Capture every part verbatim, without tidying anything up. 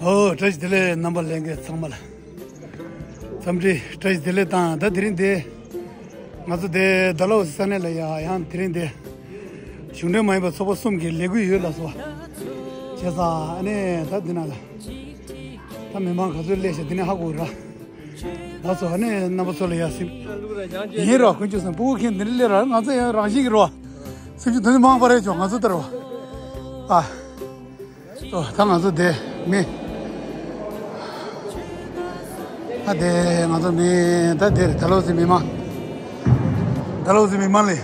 ཨོ་བཀྲ་ཤིས་བདེ་ལེགས། རྣམ་པ་ལྷན་རྒྱས་ཚང་མ་ལ་འཚམས་འདྲི་བཀྲ་ཤིས་བདེ་ལེགས་དང་། ད་དེ་རིང་དེ་ང་ཚོ་དེ་ཌལ་ཧོ་སི་ས་གནས་ལ་ཡ་ཡང་དེ་རིང་དེ་གཞུང་འབྲེལ་མ་ཡིན་པ་ཚོགས་པ་གསུམ་གྱི་ལས་འགུལ་ཡོད་ལ་སོགས་བྱས་ཙང་། ཨ་ནི་ད་འདི་ན་ལ་ད་མི་མང་ག་ཚོད་སླེབས་ཤག་འདི་ནས་ཧ་གོ་ར། ལགས་སོ། ཨ་ནི་རྣམ་པ་ཚོ་ལ་ཡ་སེམས་ཡིན་རོགས། དཀོན་མཆོག་གསུམ་སྤུ་གུ་མཁན་འདི་འདྲ་སླེབས་ར། ང་ཚོ་ཡང་རང་བཞིན་གྱི་རོ། སེམས་ཤུགས་དོན་མང་པ་རེད་ཅོ། ང་ཚོ་ལྟར་བ། ཨ། ཨོ་ད་ང་ཚོ་དེ་མི། ཨ་དེ་ང་ཚོ་མི་ད་དེ་རེད། ཌལ་ཧོ་སི་མི་མང་། ཌལ་ཧོ་སི་མི་མང་ལས།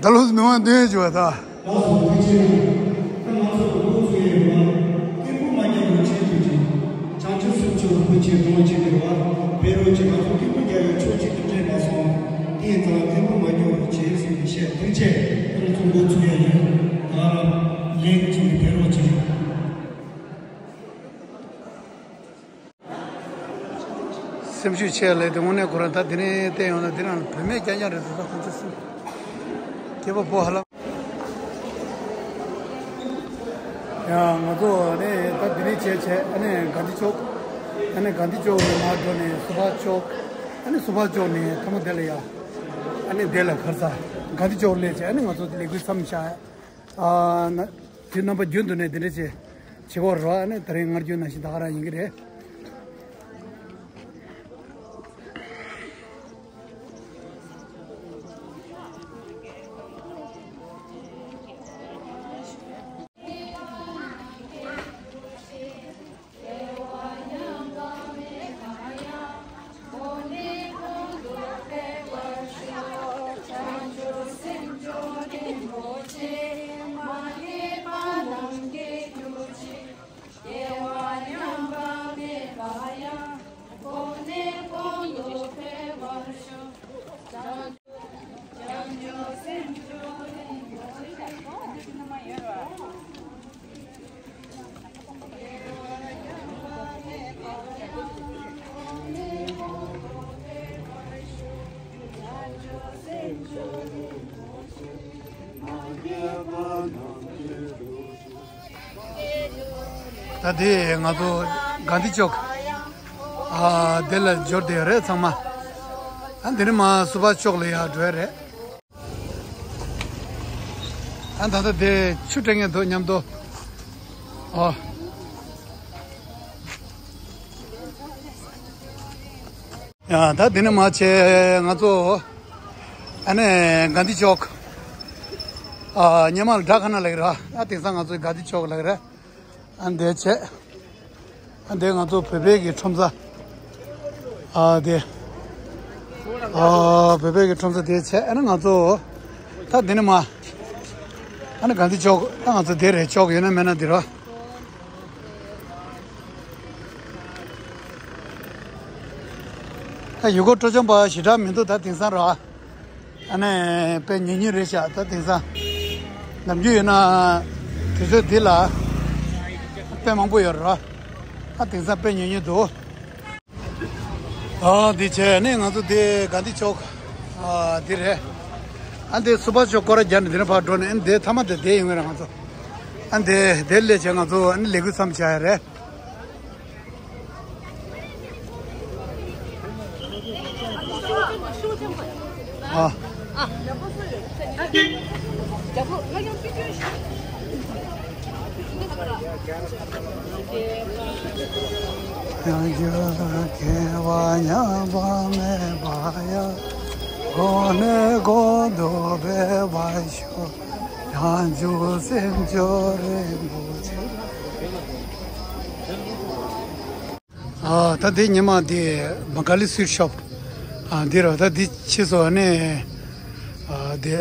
ཌལ་ཧོ་སི་མི་མང་འདོན་ཡོད་ཅོ་བ་ད། ལགས་སོ། ཐུགས་རྗེ་ཆེ། ད་ང་ཚོ་ལོ་ཚོད་ཡོད་པ། སྐད་འབོད་མ་རྒྱག་རོགས་བྱེད་ཐུགས་རྗེ། བྱང་ཆུབ་སེམས་མཆོག་རིན་པོ་ཆེ་དྲུང་ཆེ་གི་རེ་བ་ཕེབས་རོགས་བྱེད། ང་ཚོ་སྐད་འབོད་རྒྱག་ཡ་ཕྱོགས་གཅིག་ཏུ་འདྲེས་མ་སོང་། དེ་ཡིན་ཙང་སྐད་འབོད་མ་རྒྱག་རོགས་བྱེད་ཟེར་ནས་བཤད། ཐུགས་རྗེ་ཆེ། ང་ཚོ་ལོ་ཚོད་ཡོད་ཡོད་ད་ར་ལེགས་བྱེད་ནས་ཕེབས་རོགས་བྱེད། སེམས་ཤུགས་ཆེ་ལས་དེ་དངོས་གནས་ཁོ་རང་ད་དེ་ནས་བལྟས་ཡོང་ན་དེ་རང་བུད་མེད་རྐྱང་རྐྱང་རེད་འདུག་ད་ཁོང་ཚོ་སེམས་སྐྱེས་པ་ཕོ་ཧ་ལམ། ཡ་ང་ཚོ་ནས་ད་དེ་རིང་བྱས་བྱས། ཨ་ནི་གྷན་དྷི་ཅོག་ཨ་ནི་གྷན་དྷི་ཅོག་ནས་མར་འགྲོ་ནས་སུ་བྷ་ཅོག་ཨ་ནི་སུ་བྷ་ཅོག་ནས་ཐ་མ་དེ་ལ་ཡ། ཨ་ནི་དེ་ལ་ཁར་ས་གྷན་དྷི་ཅོག་སླེབས་བྱས། ཨ་ནི་ང་ཚོ་ལས་འགུལ་མཚམས་བཞག་ཨ་ན་དེ་རྣམ་པ་རྒྱུན་དུ་ནས་དེ་འདྲ་བྱས་བྱེད་སྐོར་རོ། ཨ་ནི་དེ་རིང་སྔར་རྒྱུན་ནང་བཞིན་ད་ག་རང་ཡིན་གྱི་རེད། ད་དེ་ང་ཚོ་གྷན་དྷི་ཅོག་ཨ་དེ་ལ་འབྱོར་བསྡད་ཡོད་རེད་ཚང་མ། ཨ་འདི་ནས་མར་སུ་བྷ་ཅོག་ལ་ཡར་འགྲོ་ཡ་རེད། ཨ་ད་ལྟ་དེ་ཆུ་སྤྲད་མཁན་འདུག་མཉམ་དུ། ཨོ། ཡ་ད་དེ་ནས་མར་བྱས་ང་ཚོ་ཨ་ནི་གྷན་དྷི་ཅོག་ཨ་སྔོན་མ་ལ་ཌག་ཁ་ན་ལབ་ཀྱི་ར། ཨ་དེང་སང་ང་ཚོ་གྷན་དྷི་ཅོག་ལབ་ཀྱི་ར། ཨ་འདི་བྱས། ཨ་འདི་ང་ཚོ་བོད་པའི་གི་ཁྲོམ་ས། ཨ་འདི། ཨ་བོད་པའི་གི་ཁྲོམ་ས་འདི་བྱས། ཨ་ནི་ང་ཚོ་ད་འདི་ནས་མར་ཨ་ནི་གྷན་དྷི་ཅོག་ད་ང་ཚོ་འདི་རེད། ཅོག་ཡོད་ན་མེད་ན་འདི་རོ། ད་ཡུལ་སྐོར་སྤྲོ་འཆམ་པ་ཞེ་དྲག་མི་འདུག་ད་དེང་སང་ར། ཨ་ནི་དཔེ་ཉུང་ཉུང་རེད་ཤག་ད་དེང་སང་ནམ་རྒྱུན་ཡོད་ན་དུས་ཚོད་འདི་ལ་དཔེ་མང་པོ་ཡོད་རེད། ཨ་དེང་སང་དཔེ་ཉུང་ཉུང་འདུག་ཨ་འདི་བྱས་ནས་ང་ཚོ་འདི་གྷན་དྷི་ཅོག་ཨ་འདི་རེད། ཨ་འདི་སུ་བྷ་ཅོག་སྐོར་ར་རྒྱག་ནས་འདི་ནས་ཕར་འགྲོ་ནས། ཨ་འདི་མཐའ་མ་དེ་འདི་ཡིན་ངེས་རེད། ང་ཚོ་ཨ་འདི་འདི་སླེབས་བྱས་ང་ཚོ་ཨ་ནི་ལས་འགུལ་མཚམས་བཞག་ཡ་རེད། ཨ། ཡང་བསྐྱར་སྐྱེ་བ་ཉམས་པ་མེད་པ་ཡང་། གོང་ནས་གོང་དུ་འཕེལ་བར་ཤོག་བྱང་ཆུབ་སེམས་མཆོག་རིན་པོ་ཆེ། ཨ་ད་འདི་ཉི་མ་འདི་མ་ག་ལི་སུའིཊ་ཤོབ་ཨ་འདི་རེད། ད་འདི་ཕྱིས་སུ་ནས་ཨ་འདི་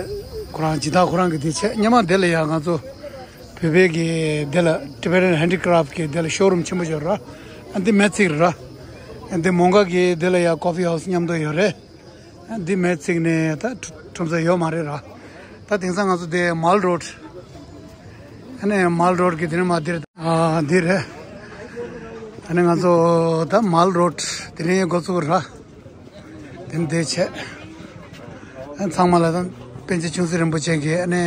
ཁོ་རང་སྦྱིན་བདག་ཁོ་རང་གི་འདི་བྱས། ཉི་མ་འདི་ལ་ཡང་ང་ཚོ་བོད་པའི་གི་འདི་ལ་Tibetan Handicraft གི་འདི་ལ་ཤོ་རུམ་ཆེན་པོ་ཞིག་ཡོད་རེད། ཨ་འདི་མེ་བརྩེགས་རེད། ཨ་འདི་མོང་སྒར་གི་འདི་ལ་ཡང་ཀོ་ཕི་ཧའུ་སི་མཉམ་དུ་ཡོད་རེད། འདི་མེ་བརྩེགས་ནས་ད་ཁྲོམ་ས་ཡོད་མ་རེད་ར། ད་དེང་སང་ང་ཚོ་དེ་མལ་རོཌ། ཨ་ནི་མལ་རོཌ་གི་དེ་ནས་མར་འདིར་ཨ་འདི་རེད། ཨ་ནི་ང་ཚོ་ད་མལ་རོཌ་དེ་ནས་འགོ་བཙུགས་ར། དེ་ནས་དེ་བྱས། ཨ་ཚང་མ་ལ་ད་པཎ་ཆེན་ཆུང་སྲིད་རིན་པོ་ཆེ་གི་ཨ་ནི་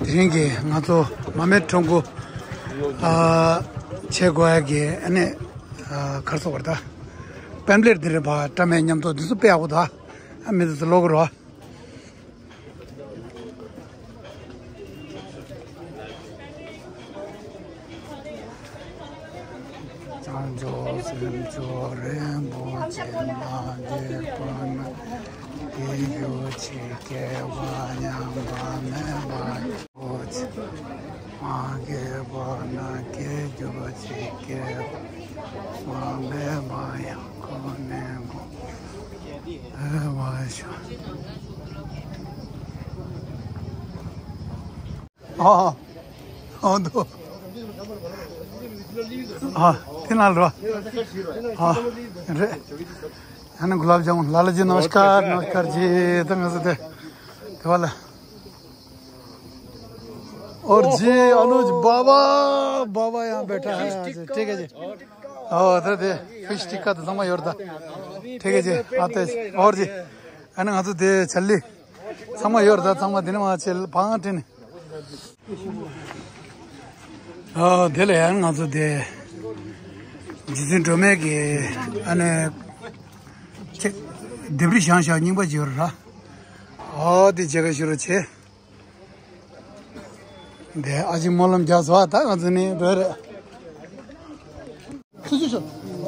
དེ་རིང་གི་ང་ཚོ་མ་མེད་ཁྲོམ་སྐོར་ཨ་ བྱེད་དགོས་ཡ་གི་ཨ་ནི་ཨ་གར་སོགས་པར་ད་པེམ་ལེར་འདི་རེད་པ། བཀྲ་མའི་ཉམས་རྟོགས་འདི་ཚོ་དཔེ་ཡག་པོ་ད། ཨ་མི་འདི་ཚོ་ཀློག་གི་རོགས། བྱང་ཆུབ་སེམས་མཆོག་རིན་པོ་ཆེ་ལ་འདུད་པ་ན། དེ་རྒྱུ་ཆེ་སྐྱེ་བ་ཉམས་པ་མེད་པ། མ་སྐྱེས་པ་ན་སྐྱེ་རྒྱུ་ཅིག་སྐྱེ་བ་མེད་པ་ཡང་ཁོ་ནས་མོ་ཨེ་མ་ཤོ། ཨ་ཨ་འདུག་ཨ་དེ་ན་ལོ། ཨ་རེད། ཨ་ནི་གུ་ལབ་ཇམ། ལ་ལ་ཇི་ནམ་སྐར། ནམ་སྐར་ཇི། ད་ང་ཚོ་དེ་དེ་བ་ལ། और जी अनुज बाबा, बाबा यहाँ बैठा है। हाँ जी, ठीक है जी। ओ, तो दे फिश टिक्का तो ཚང་མ་ཡོད་རེད་ད། ठीक है जी। आते हैं। और जी, अने ང་ཚོ་དེ་ཆ་ལི་ཚང་མ་ཡོད་རེད་ད། ཚང་མ་དེ་ནས་མ་ཆེ་བང་སྤྲིན། ཨ་དེ་ལ་ཡང་ང་ཚོ་དེ་རྗེ་བཙུན་སྒྲོལ་མའི་གི་ཨ་ནི་ཁྱེད་ལྡེབས་རིས་བཞེངས་བཞག་རྙིང་པ་ཅིག་ཡོད་རེད་ར། ཨོ་དེ་མཇལ་ཁ་ཞུ་རོགས་བྱེད། འདི་ཨ་ཅེ་སྨོན་ལམ་རྒྱག་སོང་། ད་ང་ཚོ་ནི་འགྲོ་རེད།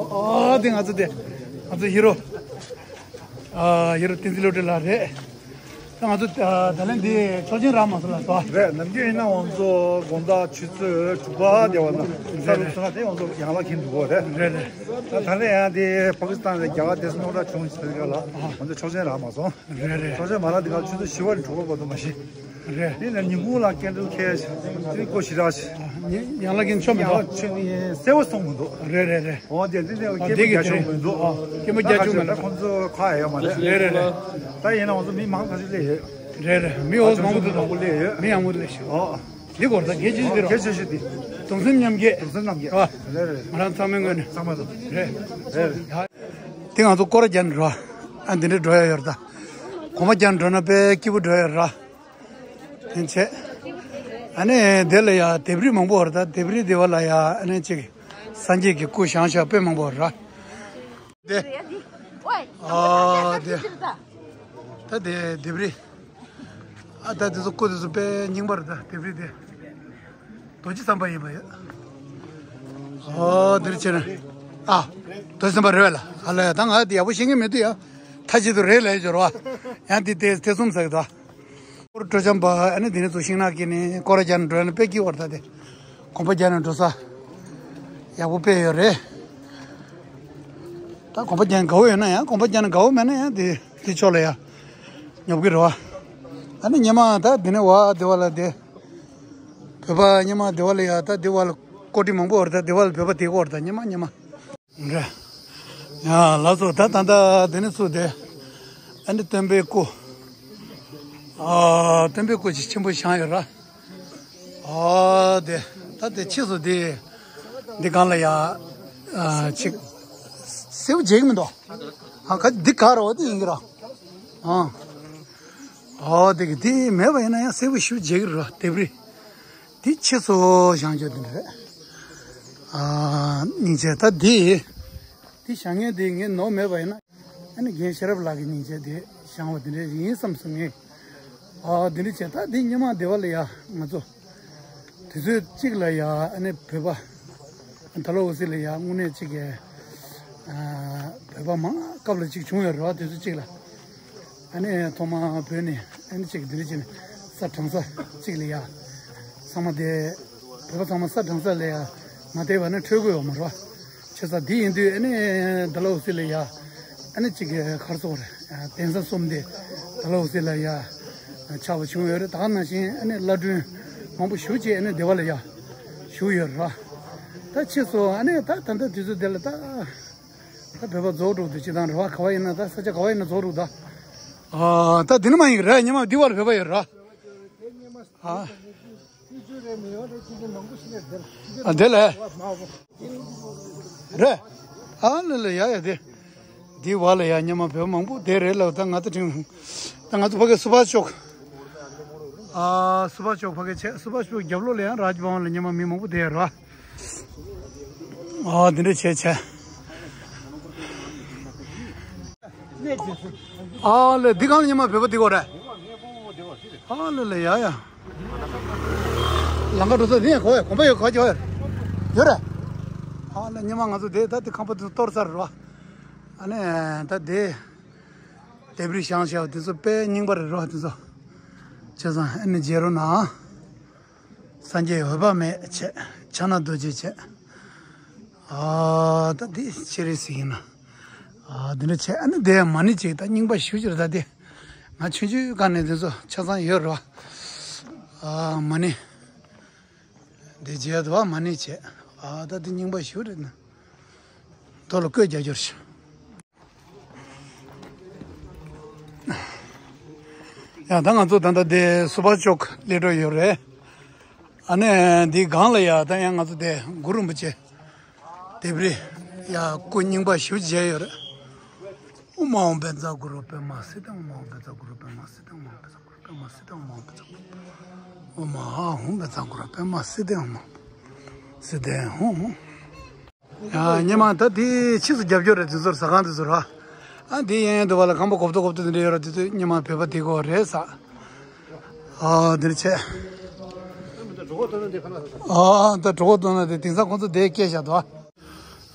ཨོ་དེ་ང་ཚོ་དེ་ང་ཚོ་ཧི་རོ། ཨ་ཧི་རོ་བསྟན་འཛིན་བློ་གྲོས་ལགས་རེད། ད་ང་ཚོ་ད་ད་ལན་འདི་ཆོག་མཆན་རག་མ་སོང་ལ་སོ། རེད། ནམ་རྒྱུན་ཡིན་ན་ང་ཚོ་དགོང་དག་ཆུ་ཚོད་དྲུག་པ་དེ་བ་ན་ས་རུབ་སོང་ན་དེ་ང་ཚོ་ཡང་ལ་ཁྱིམ་འདུག་གོ་རེད། རེད་རེད། ད་ད་ལན་ཡང་དེ་པ་ཀི་སི་ཐན་ལ་རྒྱ་གར་དེ་སྔོན་ར་བྱུང་ཆེ་ག་ལ་ང་ཚོ་ཆོག་མཆན་རག་མ་སོང་། རེད་རེད། ཆོག་མཆན་མ་རག་དེ་ག་ཆུ་ཚོད་བཞི་པ་ནས་དྲུག་པ་བར་དུ་མ་ཤི། རེད། དེ་ནས་ཉིན་གུང་ལ་ཀེན་ཌལ་ཁེལ་དེ་སྒོ་ཞིག་རག་ཤི། ཡང་ལ་ཁྱིམ་ཆོག་མི་ཡང་འདུག་ལ་ཆོས་ནི་གསལ་བོ་སོང་མི་འདུག་རེད་རེད་རེད། འོ་དེ་དེ་ནས་ཨ་སྐད་དེ་མ་གི་རྒྱ་ཆུང་མི་འདུག་ཨ་སྐད་མ་རྒྱ་ཆུང་མི་ད་འདུག་ཁོང་ཚོ་ཁ་ཡ་མ་རེད། རེད་རེད་རེད། ད་ཡིན་ན་ང་ཚོ་མི་མང་ཁ་ཤས་སླེབས་ཡོད། རེད་རེད། མི་འོ་མང་པོ་འདུག་མང་པོ་སླེབས་ཡོད། མི་ཡང་མོ་སླེབས་ཤག་འོ། འདི་སྐོར་ད་གལ་ཆེ་ཤོས་འདི་རེད། གལ་ཆེ་ཤོས་འདི། གདུང་སེམས་མཉམ་སྐྱེད། གདུང་སེམས་མཉམ་སྐྱེད། ཨ། རེད་རེད། ང་རང་ཚང་མའི་ངོས་ནས། ཚང་མ་ཚོ། རེད། རེད་རེད། དེ་ང་ཚོ་སྐོར་ར་རྒྱག་ནས་འགྲོ། ཨ་འདི་འདྲ་འགྲོ་ཡ་ཡོད་རེད་ད། གོམ་པ་རྒྱག་ནས་འགྲོ་ན་དཔེ་སྐྱིད་པོ་འགྲོ་ཡ་རེད། དེ་བྱས། ཨ་ནི་དེ་ལ་ཡ་ལྡེབས་རིས་མང་པོ་ཡོད་རེད་ད། ལྡེབས་རིས་དེ་བ་ལ་ཡ་ཨ་ནི་གཅིག་སངས་རྒྱས་ཀྱི་སྐུ་བཞེངས་བཞག་དཔེ་མང་པོ་ཡོད་རེད། དེ། ཨ་དེ། ད་དེ་ལྡེབས་རིས། ཨ་ད་དེ་ཚོ་སྐུ་དེ་ཚོ་དཔེ་རྙིང་པ་རེད་ད། ལྡེབས་རིས་དེ། རྡོ་རྗེ་བསམ་པ་ཡིན་པ་ཡོད། ཨོ་འདིར་ཕྱིན་ན། ཨ། རྡོ་རྗེ་བསམ་པ་རེད་བས་ལ། ཨ་ལས་ད་ང་དེ་ཡག་པོ་ཤེས་ཀྱི་མི་འདུག་ཡ། མཐའ་གཅིག་ཏུ་རེད་ལས་སྦྱོར་བ། ཡང་དེ་དེ་དེ་གསུམ་ཟེར་གི་འདུག་སྐོར་སྤྲོ་འཆམ་པ་ཨ་ནི་དེ་ནས་ཚུར་ཤིང་ནགས་ཀྱི་ནི་སྐོར་རྒྱག་ནས་འགྲོ་ཡ་ན་དཔེ་སྐྱིད་པ་རེད་ད་དེ། གོམ་པ་རྒྱག་ནས་འགྲོ་ས། ཡག་པོ་དཔེ་ཡོད་རེད། ད་གོམ་པ་རྒྱག་ནས་དགའ་བོ་ཡོད་ན་ཡང་། གོམ་པ་རྒྱག་ནས་དགའ་བོ་མེད་ན་ཡང་དེ་དེ་ཕྱོགས་ལ་ཡ། ཉོབ་ཀྱི་རེད་བ། ཨ་ནི་ཉི་མ་ད་དེ་ནས་བ་དེ་བ་ལ་དེ། བོད་པ་ཉི་མ་དེ་བ་ལ་ཡ་ད་དེ་བ་ལ་ཀོ་ཏི་མང་པོ་ཡོད་རེད་ད། དེ་བ་ལ་བོད་པ་དེ་གོ་རེད་ད་ཉི་མ་ཉི་མ། རེད། ཡ་ལགས་སོ། ད་ད་ད་དེ་ནས་ཚུར་དེ། ཨ་ནི་སྟོན་པའི་སྐུ། ཨ་སྟོན་པའི་སྐུ་ཅིག་ཆེན་པོ་བཞེངས་ཡོད་ར། ཨ་དེ་ད་དེ་ཕྱིས་སུ་དེ་འདི་གང་ལ་ཡ་ཨ་ཅིག་སེའུ་བརྗེད་ཀྱི་མི་འདུག་ཨ་ག་འདི་ག་ར་འོ་དེ་ཡིན་གྱི་ར། ཨ་ཨ་དེ་གི་དེ་མེད་པ་ཡིན་ན་ཡང་སེའུ་ཞིག་བརྗེད་ཀྱི་ར། ལྡེབས་རིས་དེ་ཕྱིས་སུ་བཞེངས་རྒྱུ་དེ་འདྲ་རེད། ཨ་སྙིང་རྗེ། ད་དེ་དེ་བཞེངས་མཁན་དེ་ངས་ནོར་མེད་པ་ཡིན་ན། ཨ་ནི་རྒན་ཤེས་རབ་ལགས་ཀྱི་སྙིང་རྗེ་དེ་བཞེངས་པ་དེ་འདྲ་ཡིན་བསམ་སོང་ངས། ཨ་དེ་འདྲ་བྱས་ད་དེ་སྔོན་མ་དེ་བ་ལ་ཡ་ང་ཚོ་དུས་ཚོད་གཅིག་ལ་ཡ་ཨ་ནི་བོད་པ་ཌལ་ཧོ་སི་ལ་ཡ་དངོས་གནས་གཅིག་གི་ཨ་བོད་པ་མང་སྐབས་ལ་གཅིག་བྱུང་ཡོད་རེད་བ། དུས་ཚོད་གཅིག་ལ་ཨ་ནི་ཐོག་མ་བོད་ནས་ཨ་ནི་གཅིག་དེ་འདྲ་བྱས་ནས་ས་གྲང་ས་གཅིག་ལ་ཡ་ཚང་མ་དེ་བོད་པ་ཚང་མ་ས་གྲང་ས་ལ་ཡ་མ་བསྡད་པ་ནི་འཕྲོད་དགོས་ཡོད་མ་རེད་བ། བྱས་ཙང་འདི་ཡིན་དུས་ཨ་ནི་ཌལ་ཧོ་སི་ལ་ཡ་ཨ་ནི་གཅིག་གི་གར་སོགས་རེད། གདན་ས་གསུམ་དེ་ཌལ་ཧོ་སི་ལ་ཡ་ཆགས་པ་བྱུང་ཡོད་རེད། ད་ག་ནང་བཞིན་ཨ་ནི་བླ་སྒྲོན་མང་པོ་ཞེ་ཅིག་ཨ་ནི་སྡེ་བ་ལ་ཡ་བཞུགས་ཡོད་རེད། ད་ཕྱིས་སུ་ཨ་ནི་ད་ད་ལྟ་དུས་ཚོད་དེ་ལ་ད་ད་བོད་པ་རྫོགས་འགྲོ་དུས་སྤྱི་བཏང་རེད་བ། ག་བ་ཡིན་ན་ད་ས་ཆ་ག་བ་ཡིན་ན་རྫོགས་འགྲོ་ད། ཨ་ད་འདི་ནི་མ་ཡིན་རེད། སྔོན་མ་འདི་བར་བོད་པ་ཡོད་རེད། ཨ། ཨ་དེ་ལས། རེད། ཨ་ལ་ལ་ཡ་ཡ་དེ། འདི་བ་ལ་ཡ་སྔོན་མ་བོད་མང་པོ་དེ་རེད་ལ། ད་ང་ཚོ་དྲན། ད་ང་ཚོ་ཕ་གི་སུ་བྷ་ཤོག་ཨ་སུ་བྷ་ཤོག་ཕ་གི་བྱས། སུ་བྷ་ཤོག་རྒྱབ་ལོགས་ལ་ཡང་རཱཇ་བྷ་ཝན་ལ་སྔོན་མ་མི་མང་པོ་དེ་ར། ཨ་འདི་འདྲ་བྱས་བྱས། ཨ་ལེ་འདི་གང་ལ་ཉི་མ་བོད་པ་འདི་གོ་རེད། ཨ་ལེ་ལེ་ཡ་ཡ། ལང་ཀ་འགྲོ་ས་ནི་གོ་ཡ་གོམ་པ་ཡོད་གོ་ཅོ་ཡ། ཡོད་རེད། ཨ་ལེ་ཉི་མ་ང་ཚོ་དེ་ད་དེ་ཁང་པ་དེ་གཏོར་ཚར་རེད་བ། ཨ་ནི་ད་དེ་ལྡེབས་རིས་བཞེངས་བཞག་དེ་ཚོ་དཔེ་རྙིང་པ་རེད་རོ་དེ་ཚོ། བྱས་ཙང་ཨ་ནི་མཇལ་རོགས་གནང་། སངས་རྒྱས་འོད་དཔག་མེད་བྱས། ཕྱག་ན་རྡོ་རྗེ་བྱས། ཨ་ད་འདི་ཤེས་རིག་ཟིག་ཡིན་ན། ཨ་འདི་འདྲ་བྱས་ཨ་ནི་དེ་མ་ཎི་ཅིག་ད་རྙིང་པ་ཞེ་ཅིག་རེད་ད་དེ། ང་ཆུང་ཆུང་སྒང་ནས་འདི་ཚོ་ཆ་ཚང་ཡོད་རེད་བ། ཨ་མ་ཎི། འདི་མཇལ་དུ་བ་མ་ཎི་བྱས། ཨ་ད་འདི་རྙིང་པ་ཞེ་རེད་ན། རྡོ་ལ་བརྐོས་རྒྱག་རྒྱུ་རེད། ཡང་ད་ང་ཚོ་ད་ལྟ་དེ་སུ་བྷ་ཤ་ཅོག་སླེབས་འགྲོ་ཡོད་རེད། ཨ་ནི་འདི་སྒང་ལ་ཡ་ད་ཡང་ང་ཚོ་དེ་གུ་རུ་རིན་པོ་ཆེ་ལྡེབས་རིས་ཡ་སྐུ་རྙིང་པ་ཞེ་པོ་ཅིག་མཇལ་ཡོད་རེད། ཨོཾ་ཨཱཿཧཱུྃ་བཛྲ་གུ་རུ་པདྨ་སིདྡྷི་ཧཱུྃ། ཨོཾ་ཨཱཿཧཱུྃ་བཛྲ་གུ་རུ་པདྨ་སིདྡྷི་ཧཱུྃ། ཨོཾ་ཨཱཿཧཱུྃ་བཛྲ་གུ་རུ་པདྨ་སིདྡྷི་ཧཱུྃ། ཨོཾ་ཨཱཿཧཱུྃ་བཛྲ་གུ་རུ་པདྨ་སིདྡྷི་ཧཱུྃ། ཨོཾ་ཨཱཿཧཱུྃ་བཛྲ་གུ་རུ་པདྨ་སིདྡྷི་ཧཱུྃ། སིདྡྷི་ཧཱུྃ། ཡ་སྙེ་མ་ད་དེ་ཕྱིས་སུ་རྒྱབ་སྐྱོར་རེད་དེ་ཚོར་ཟ་ཁང་དེ་ཚོར་ཨ། ཨ་དེ་ཡན་ཡན་དུ་བ་ལ་ཁང་པ་གོབ་ཏོ་གོབ་ཏོ་དེ་འདྲ་ཡོད་ར་དེ་ཚོ་སྙེ་མ་བོད་པ་དེ་གོ་རེད་ས། ཨ་དེར་ཆེ། ཨ་ད་གྲོགས་དོན་ན་དེ་དེང་སང་ཁོང་ཚོ་དེ་སྐད་བཤད་དོ།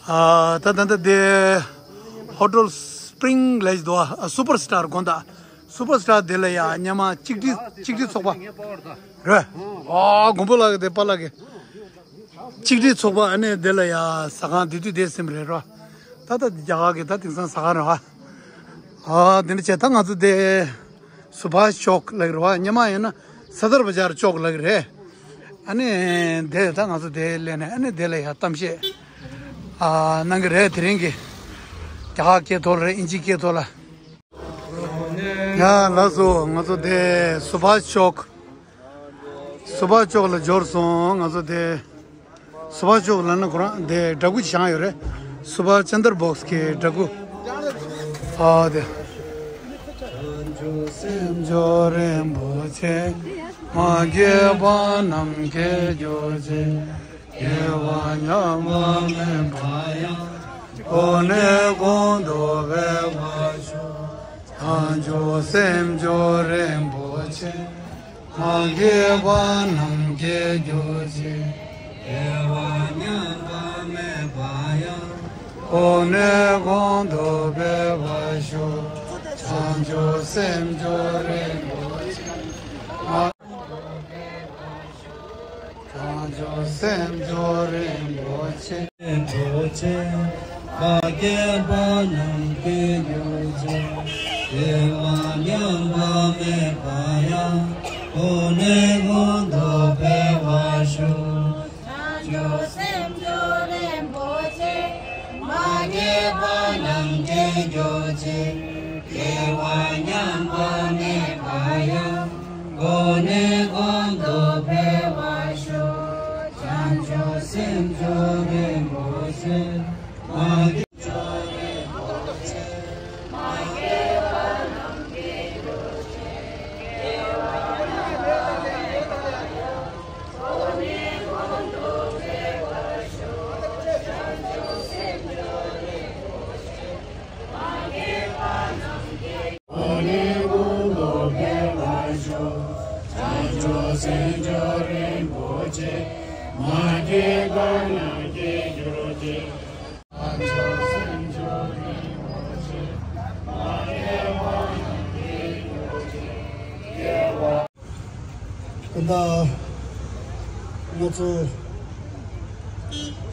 ཨ་ད་ད་ད་དེ་ཧོ་ཊེལ་སི་པི་རིང་ལེཇ་དོ། ཨ་སུ་པར་སི་ཊར་དགོན་བདག་སུ་པར་སི་ཊར་དེ་ལ་ཡ་སྙེ་མ་གཅིག་སྒྲིལ་གཅིག་སྒྲིལ་ཚོགས་པ་རེད། ཨ་མགོན་པོ་ལགས་ཀྱི་དེ་པཱ་ལགས་ཀྱི། གཅིག་སྒྲིལ་ཚོགས་པ་ཨ་ནི་དེ་ལ་ཡ་ཟ་ཁང་དེ་དུས་དེ་སེམས་རེད་རོ། ད་ལྟ་རྒྱ་གར་གྱི་ད་དེང་སང་ཟ་ཁང་རེད་བ། ཨ་དེ་འདྲ་བྱས་ད་ང་ཚོ་དེ་སུ་བྷ་ཤ་ཅོག་ལབ་ཀྱི་རེད་བ། སྙེ་མ་ཡིན་ན་སར་དར་བ་ཛར་ཅོག་ལབ་ཀྱི་རེད། ཨ་ནི་དེ་ད་ང་ཚོ་དེ་སླེབས་ནས་ཨ་ནི་དེ་ལ་ཡ་གཏམ་བཤད་ཨ་གནང་གི་རེད། དེ་རིང་གི་རྒྱ་གར་སྐད་ཐོག་ལ་རེད། ཨིན་ཇི་སྐད་ཐོག་ལ། ཡ་ལགས་སོ། ང་ཚོ་དེ་སུ་བྷ་ཤ་ཅོག་སུ་བྷ་ཤ་ཅོག་ལ་འབྱོར་སོང་། ང་ཚོ་དེ་སུ་བྷ་ཤ་ཅོག་ལ་ན་ཁོ་རང་དེ་འདྲ་སྐུ་ཅིག་བཞེངས་ཡོད་རེད། སུ་བྷ་ཤ་ཅན་དར་བྷོག་སི་གི་འདྲ་སྐུ། ཨ་དེ། བྱང་ཆུབ་སེམས་མཆོག་རིན་པོ་ཆེ། མ་སྐྱེས་པ་རྣམས་སྐྱེ་གྱུར་ཅིག་དགེ་བ་ཉམས་པ་མེད་པ་ཡང་། གོང་ནས་གོང་དུ་འཕེལ་བར་ཤོག་བྱང་ཆུབ་སེམས་མཆོག་རིན་པོ་ཆེ། མ་སྐྱེས་པ་རྣམས་སྐྱེ་གྱུར་ཅིག་དགེ་བ་ཉམས་པ་མེད་པ་ཡང་། གོང་ནས་གོང་དུ་འཕེལ་བར་ཤོག་བྱང་ཆུབ་སེམས་མཆོག་རིན་པོ་ཆེ། བྱང་ཆུབ་སེམས་མཆོག་རིན་པོ་ཆེ། རིན་པོ་ཆེ། མ་སྐྱེས་པ་རྣམས་སྐྱེ་གྱུར་ཅིག་དགེ་བ་ཉམས་པ་མེད་པ་ཡང་། གོང་ནས་གོང་དུ་འཕེལ་བར་ཤོག་བྱང་ཆུབ་སེམས་མཆོག་རིན་པོ་ཆེ། མ་སྐྱེས་པ་རྣམས་སྐྱེ་གྱུར་ཅིག་དགེ་བ་ཉམས་པ་མེད་པ་ཡང་། གོང་ནས་གོང་དུ་འཕེལ་བར་ཤོག་བྱང་ཆུབ་སེམས་མཆོག་རིན་པོ་ཆེ། མ་སྐྱེས་གོང་ནས་གོང་དུ་འཕེལ་བར་ཤོག་བྱང་ཆུབ་སེམས་མཆོག་རིན་པོ་ཆེ། མ་སྐྱེས་པ་རྣམས་སྐྱེ་གྱུར་ཅིག་བྱང་ཆུབ་སེམས་མཆོག་རིན་པོ་ཆེ། མ་སྐྱེས་པ་རྣམས་སྐྱེ་གྱུར་ཅིག་ད་ལྟ་ང་ཚོ་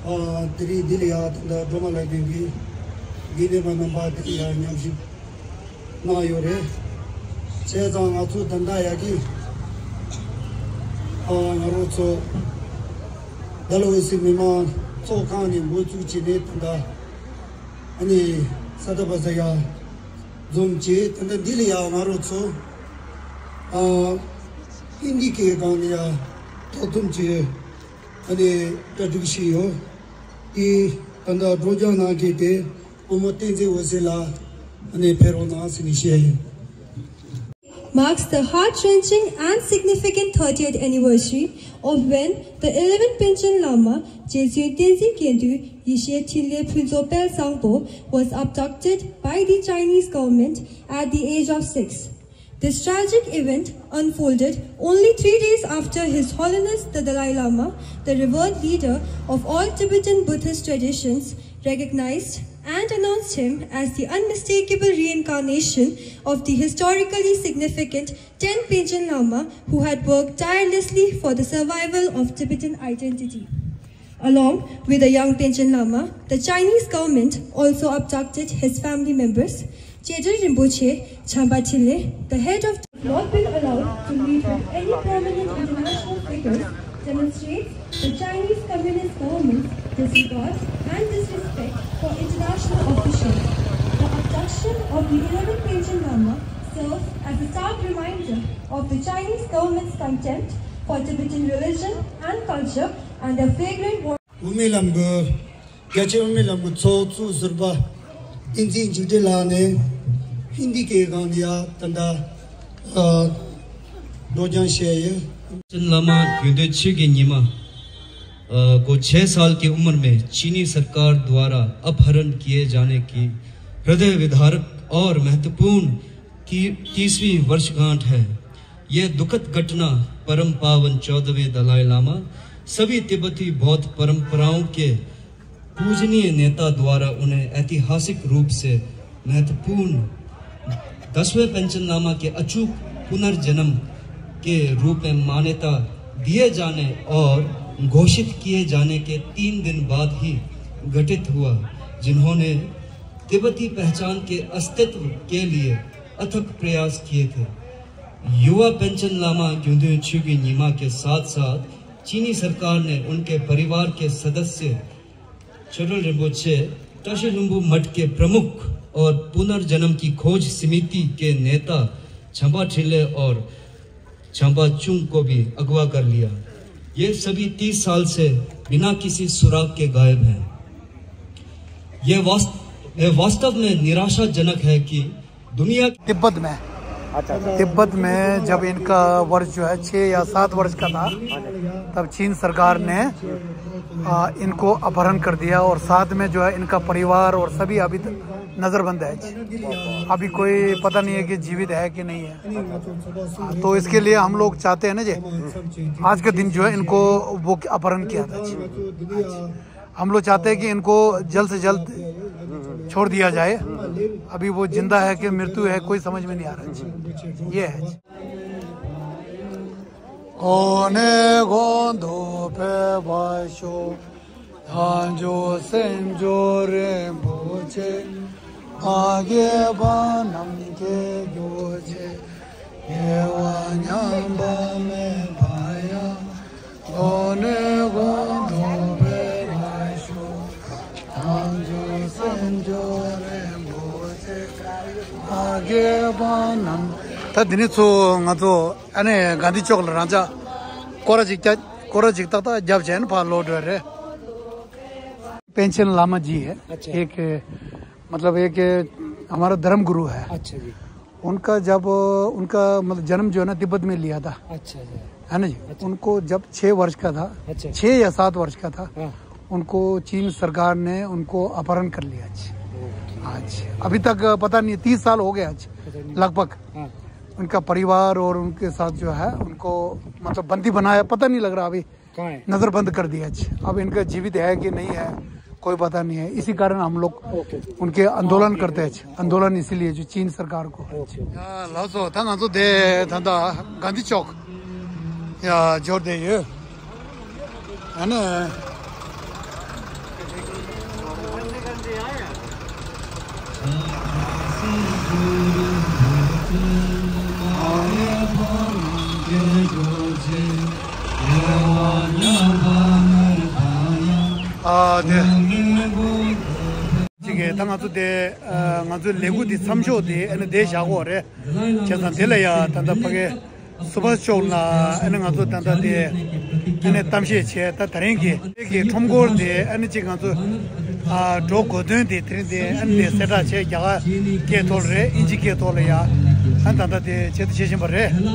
ཨ་དེ་རིང་འདི་ལ་ཡ་ད་ལྟ་སྒྲོལ་མ་ལྷ་ལྡན་གྱི་དགེ་འདུན་པ་རྣམ་པ་འདི་ལ་ཡ་མཉམ་ཞུགས་གནང་ཡོད་རེད། བྱས་ཙང་ང་ཚོ་ད་ལྟ་ཡ་གི་ཨ་ང་རང་ཚོ་ཌལ་ཧོ་སི་མི་དམངས་ཚོགས་ཁང་ནས་འགོ་བཙུགས་བྱས་ནས་ད་ལྟ་ཨ་ནི་ས་ད་བ་ས་ཡ་འཛོམས་བྱས། ད་ལྟ་འདི་ལ་ཡ་ང་རང་ཚོ་ཨ་ཧིན་དི་སྐད་སྒང་ལ་ཡ་ཐོག་ཐུམ་གྱི་ཨ་ནི་གྲ་སྒྲིག་བྱས་ཡོད། དེ་ད་ལྟ་སྒྲོག་སྦྱང་གནང་མཁན་དེ་བུ་མོ་བསྟན་འཛིན་འོད་ཟེར་ལགས་ཨ་ནི་ཕེབས་རོགས་གནང་ཟེར་ནས་བཤད་ཡིན། Marks the heart-wrenching and significant thirtieth anniversary of when the eleventh Panchen Lama རྗེ་བཙུན་བསྟན་འཛིན་དགེ་འདུན་ཡེ་ཤེས་འཕྲིན་ལས་ཕུན་ཚོགས་དཔལ་བཟང་པོ་was abducted by the Chinese government at the age of six. This tragic event unfolded only three days after His Holiness the Dalai Lama, the revered leader of all Tibetan Buddhist traditions, recognized and announced him as the unmistakable reincarnation of the historically significant ten Panchen Lama who had worked tirelessly for the survival of Tibetan identity. Along with the young Panchen Lama, the Chinese government also abducted his family members. Chedar Rinpoche, Champa Thinley, the head of not been allowed to meet with any prominent international figures demonstrates the Chinese Communist government's disregard and disrespect for international officials. The abduction of the eleventh Panchen Lama serves as a stark reminder of the Chinese government's contempt for Tibetan religion and culture and their flagrant དབུ་མའི་ལམ་གྱི་རྒྱལ་སྤྱིའི་དབུ་མའི་ལམ་གྱི་ཚོགས་གཙོ་ཟུར་པ་བསྟན་འཛིན་འཇིགས་བྲལ་ལགས་ནས་ཧིན་དི་སྐད་སྒང་ལ་ཡ་ད་ལྟ་ཨ་སློབ་སྦྱོང་བྱས་ཡོད། ལ་མ་དགེ་འདུན་ཆོས་ཀྱི་ཉི་མ་ཨ་को छह साल की उम्र में चीनी सरकार द्वारा अपहरण किए जाने की हृदय विदारक और महत्वपूर्ण ती, तीसवीं वर्षगांठ है। यह दुखद घटना परम पावन चौदहवें दलाई लामा, सभी तिब्बती बौद्ध परंपराओं के पूजनीय नेता द्वारा उन्हें ऐतिहासिक रूप से महत्वपूर्ण दसवें पंचन लामा के अचूक पुनर्जन्म के रूप में मान्यता दिए जाने और घोषित किए जाने के तीन दिन बाद ही घटित हुआ, जिन्होंने तिब्बती पहचान के अस्तित्व के लिए अथक प्रयास किए थे। युवा पंचन लामा ग्युंदे छुगी निमा के साथ-साथ चीनी सरकार ने उनके परिवार के सदस्य छोटल रिम्पोछे, टशे लुम्बु मठ के प्रमुख और पुनर्जन्म की खोज समिति के नेता छंबा ठिल्ले और छंबा चुंग को भी अगवा कर लिया। ये सभी तीस साल से बिना किसी सुराग के गायब हैं। ये वास्त-, ये वास्तव में निराशाजनक है कि दुनिया तिब्बत में, अच्छा, अच्छा। तिब्बत में जब इनका वर्ष जो है, छः या सात वर्ष का था, हाँ जी। तब चीन सरकार ने, आ, इनको अपहरण कर दिया और साथ में जो है, इनका परिवार और सभी अभी तक नज़रबंद है। अभी कोई पता नहीं है कि जीवित है कि नहीं है। हाँ, तो इसके लिए हम लोग चाहते हैं ना जी, आज का दिन जो है, इनको वो अपहरण किया था जी। हम लोग चाहते हैं कि इनको जल्द से जल्द छोड़ दिया जाए। अभी वो जिंदा है कि मृत्यु है, कोई समझ में नहीं आ रहा जी। ये है जी। གོང་ནས་གོང་དུ་འཕེལ་བར་ཤོག་དལ་འབྱོར་སེམས་མཆོག་རིན་པོ་ཆེ། མ་རྒས་པ་ནམ་མཁའི་རྒྱུད་ཆེ། དགེ་བ་ཉམས་པ་མེད་པ་ཡང་། གོང་ནས་གོང་དུ་འཕེལ་བར་ཤོག་དལ་འབྱོར་སེམས་མཆོག་རིན་པོ་ཆེ། མ་རྒས་པ་རྣམས། ད་འདི་ནས་ཚུར་ང་ཚོ་ཨ་ནེ་གྷན་དྷི་ཅོག་ལ་རང་ཅག་སྐོར་ར་ཅིག་བརྒྱབ། སྐོར་ར་ཅིག་ཏག་ཏག་བརྒྱབ་བྱས་ནས་ཕར་ལོག་འགྲོ་རེད། पेंशन लामा जी है। अच्छा। एक, मतलब, एक हमारा धर्म गुरु है। अच्छा जी। उनका जब, उनका, मतलब, जन्म जो है ना, तिब्बत में लिया था। अच्छा जी। है ना जी? अच्छा। उनको जब छः वर्ष का था, अच्छा। छः या सात वर्ष का था, हाँ। उनको चीन सरकार ने उनको अपहरण कर लिया जी। ओके। हाँ जी। अभी तक पता नहीं, तीस साल हो गया जी, पता नहीं। लगभग। हाँ। उनका परिवार और उनके साथ जो है, उनको, मतलब, बंदी बनाया, पता नहीं लग रहा अभी। कहाँ है? नजरबंद कर दिया जी। अब इनका जीवित है कि नहीं है, कोई पता नहीं है। इसी कारण हम लोग ओके। उनके आंदोलन करते हैं जी। आंदोलन इसीलिए जो चीन सरकार को है। ओके। ཡ་ལགས་སོ། ད་ང་ཚོ་དེ་ད་ལྟ་གྷན་དྷི་ཅོག་ཡ་འབྱོར་བསྡད་ཡོད། ཨ་ནི། ཨ་དེ། ཅིག་གིས་ད་ང་ཚོ་དེ་ཨ་ང་ཚོའི་ལས་འགུལ་འདི་མཚམས་འཇོག་དེ་ཨ་ནི་དེ་བཞག་གོ་རེད། བྱས་ཙང་དེ་ལ་ཡ་ད་ལྟ་ཕ་གི་སུ་བྷ་ཤ་ཅོག་ལ་ཨ་ནི་ང་ཚོ་ད་ལྟ་དེ་ཨ་ནི་གཏམ་བཤད་བྱས། ད་ད་རིང་གི་གི་ཁྲོམ་སྐོར་དེ་ཨ་ནི་ཅིག་ང་ཚོ་ཨ་འགྲོ་དགོས་དོན་དེ་དེ་རིང་དེ་ཨ་ནི་དེ་གསལ་བསྒྲགས་བྱས། རྒྱ་གར་སྐད་ཐོག་ལ་རེད། ཨིན་ཇི་སྐད་ཐོག་ལ་ཡ་ཨ་ནི་ད་ལྟ་དེ་བྱེད་དུ་བྱེད་བཞིན་པ་རེད། དེ་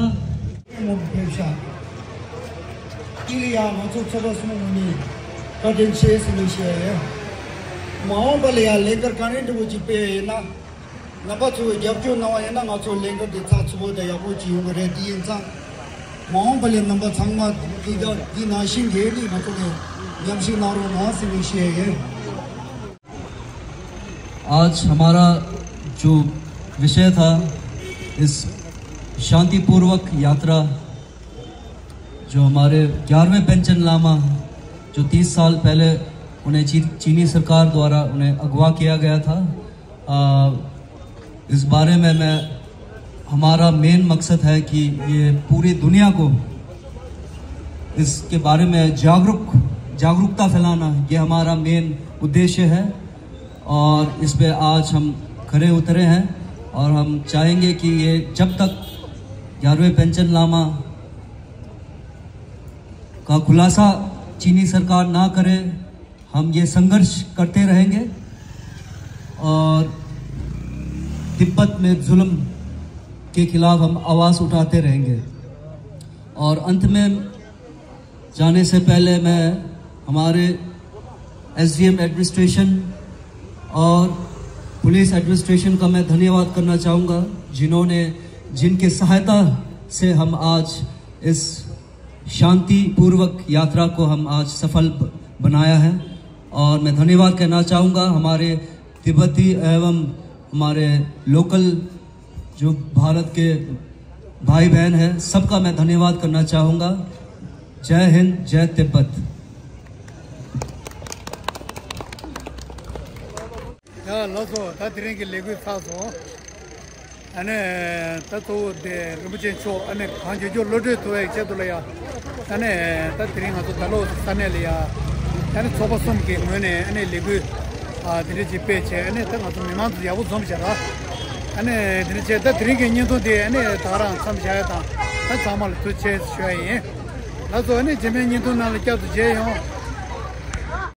ལ་ཡང་ང་ཚོ་ཚོགས་པ་གསུམ་པོ་ནི་ བཀའ་དྲིན་ཆེ་ཟེར་ནས་བཤད་ཡོད། མ་འོངས་པ་ལ་ཡང་ལས་འགུལ་ག་རེ་འདྲ་བོ་ཅིག་སྤེལ་ཡོད་ན། རྣམ་པ་ཚོས་རྒྱབ་སྐྱོར་གནང་བ་ཡིན་ན་ང་ཚོ་ལས་འགུལ་འདི་ཚགས་ཚུད་པོ་དང་ཡག་པོ་ཅིག་ཡོང་གི་རེད། འདི་ཡིན་ཙང་། མ་འོངས་པ་ལ་རྣམ་པ་ཚང་མ་འདི་དང་འདི་ནང་བཞིན་གྱི་ནི་ང་ཚོ་ནས་མཉམ་ཞུགས་གནང་རོགས་གནང་ཟེར་ནས་བཤད་ཡོད། आज हमारा जो विषय था, इस शांतिपूर्वक यात्रा, जो हमारे ग्यारहवें पेंचन लामा, जो तीस साल पहले उन्हें ची-, चीनी सरकार द्वारा उन्हें अगवा किया गया था, अ, इस बारे में मैं, हमारा मेन मकसद है कि ये पूरी दुनिया को इसके बारे में जागरूक, जागरूकता फैलाना, ये हमारा मेन उद्देश्य है। और इस पे आज हम खरे उतरे हैं और हम चाहेंगे कि ये जब तक ग्यारहवें पेंचन लामा का खुलासा चीनी सरकार ना करे, हम ये संघर्ष करते रहेंगे और तिब्बत में जुल्म के खिलाफ हम आवाज़ उठाते रहेंगे। और अंत में जाने से पहले मैं हमारे एसडीएम एडमिनिस्ट्रेशन और पुलिस एडमिनिस्ट्रेशन का मैं धन्यवाद करना चाहूँगा, जिन्होंने, जिनके सहायता से हम आज इस शांतिपूर्वक यात्रा को हम आज सफल ब-, बनाया है। और मैं धन्यवाद कहना चाहूँगा हमारे तिब्बती एवं हमारे लोकल जो भारत के भाई बहन हैं, सबका मैं धन्यवाद करना चाहूँगा। जय हिंद, जय तिब्बत। ཡ་ལགས་སོ། ད་དེ་རིང་གི་ལས་འགུལ་ཚར་སོང་། ཨ་ནི་ད་གཙོ་བོ་དེ་རིན་པོ་ཆེ་མཆོག་ཨ་ནི་གང་མགྱོགས་མགྱོགས་གློད་གྲོལ་ཐུབ་པའི་ཆེད་དུ་ལ་ཡ། ཨ་ནི་ད་དེ་རིང་ང་ཚོ་ད་ལོ་ས་གནས་ལ་ཡ། ཨ་ནི་ཚོགས་པ་གསུམ་གྱི་ངོས་ནས་ཨ་ནི་ལས་འགུལ་ཨ་དེ་འདྲ་ཅིག་སྤེལ་བྱས། ཨ་ནི་ད་ང་ཚོ་མི་མང་ཚོ་ཡག་པོ་འཛོམས་བྱས་ར། ཨ་ནི་དེ་འདྲ་བྱས། ད་དེ་རིང་གི་བརྙན་ཐུང་དེ་ཨ་ནི་ད་ག་རང་མཚམས་བཞག་ཡ་དང་། ད་ཚང་མ་ལ་ཐུགས་རྗེ་ཆེ་ཞུ་ཡ་ཡིན། ལགས་སོ། ཨ་ནི་རྗེས་མའི་བརྙན་ཐུང་ནང་ལ་བསྐྱར་དུ་མཇལ་ཡོང་།